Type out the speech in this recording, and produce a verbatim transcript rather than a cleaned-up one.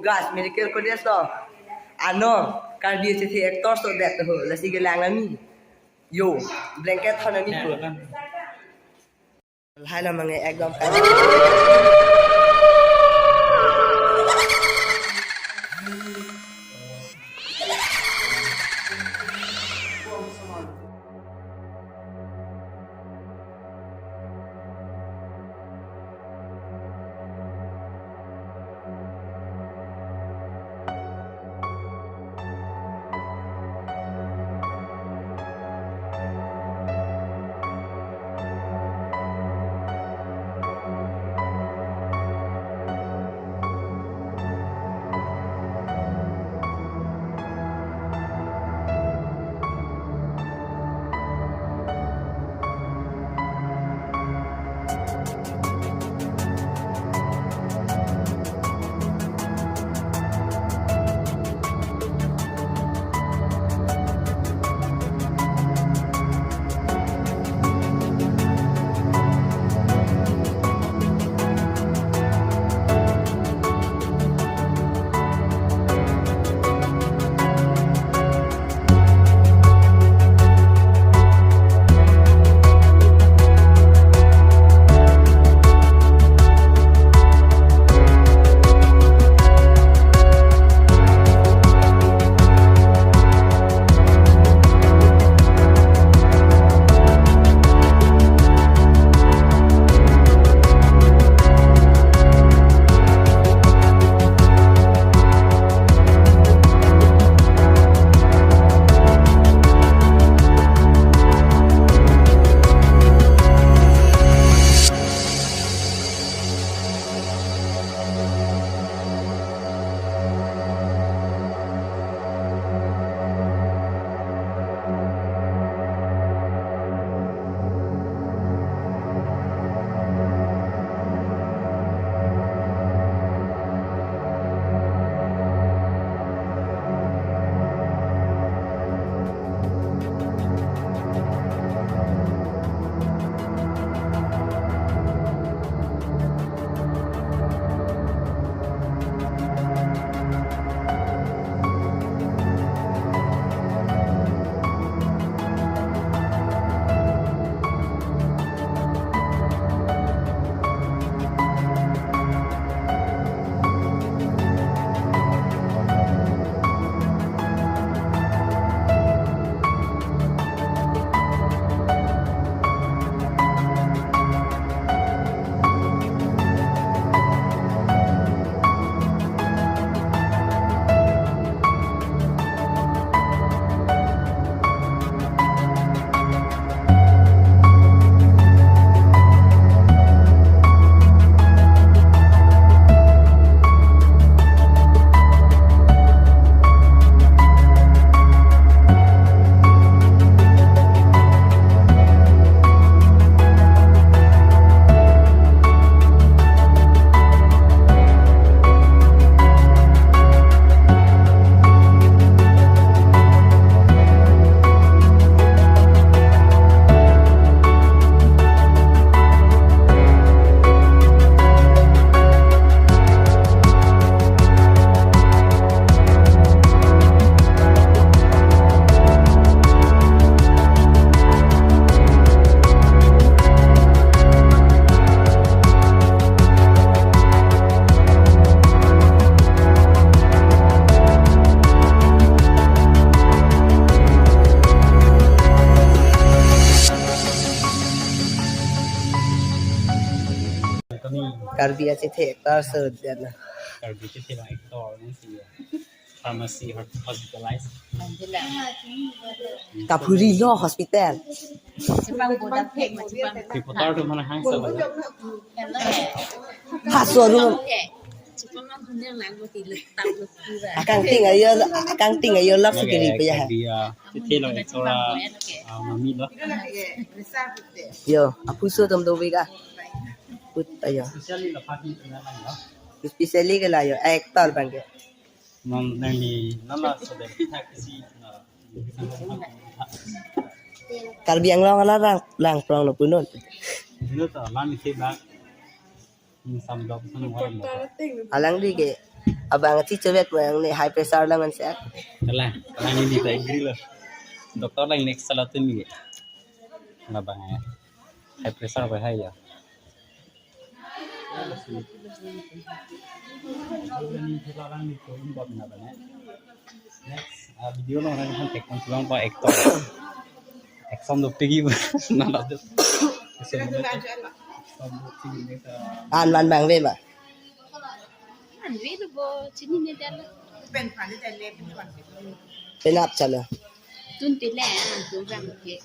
Guys, Miracle College lo. Ano, Karbi achethe actors lo det ho, lasi kelang nami. Yo, blanket thon nami ko. Lahai lo mane ekdom. Karbi achethe actor so jana. Karbi achethe actor ni si pharmacy hos-, hospitalize. Kaphuri lo hospital. Reporter tu mana hang sa ba? Ha, showroom. Akangting ayo, akangting ayo lak sikiri pe ya. Dia, achethe lo actor, ah, mami lo. Yo, aphuso atum do vega. Put ayo. Especially la pati na lang lo. Especially ke la yo, actor abang ke. Non nangli nana so de thak si na. Karbi Anglong alarang, lang prong lo punon. Ino to, lang si bak. Ni sam dok san waran lo. Alangli ke Abang si chobet mo yang ni high pressure lang man siya. Kalang, kalang ini tak agree lo. Doktor lang next salah tu ni. Labang ya. High pressure bahaya. Next, ah, video along nangkethek pon pulang pa actor. Action do pegi na la do. An man bang ve ma. An ve lo bo, chini ne dal. Pen phan ne dal le, pen phan. Penap chalo. Tun pile, ah, tun bang ke.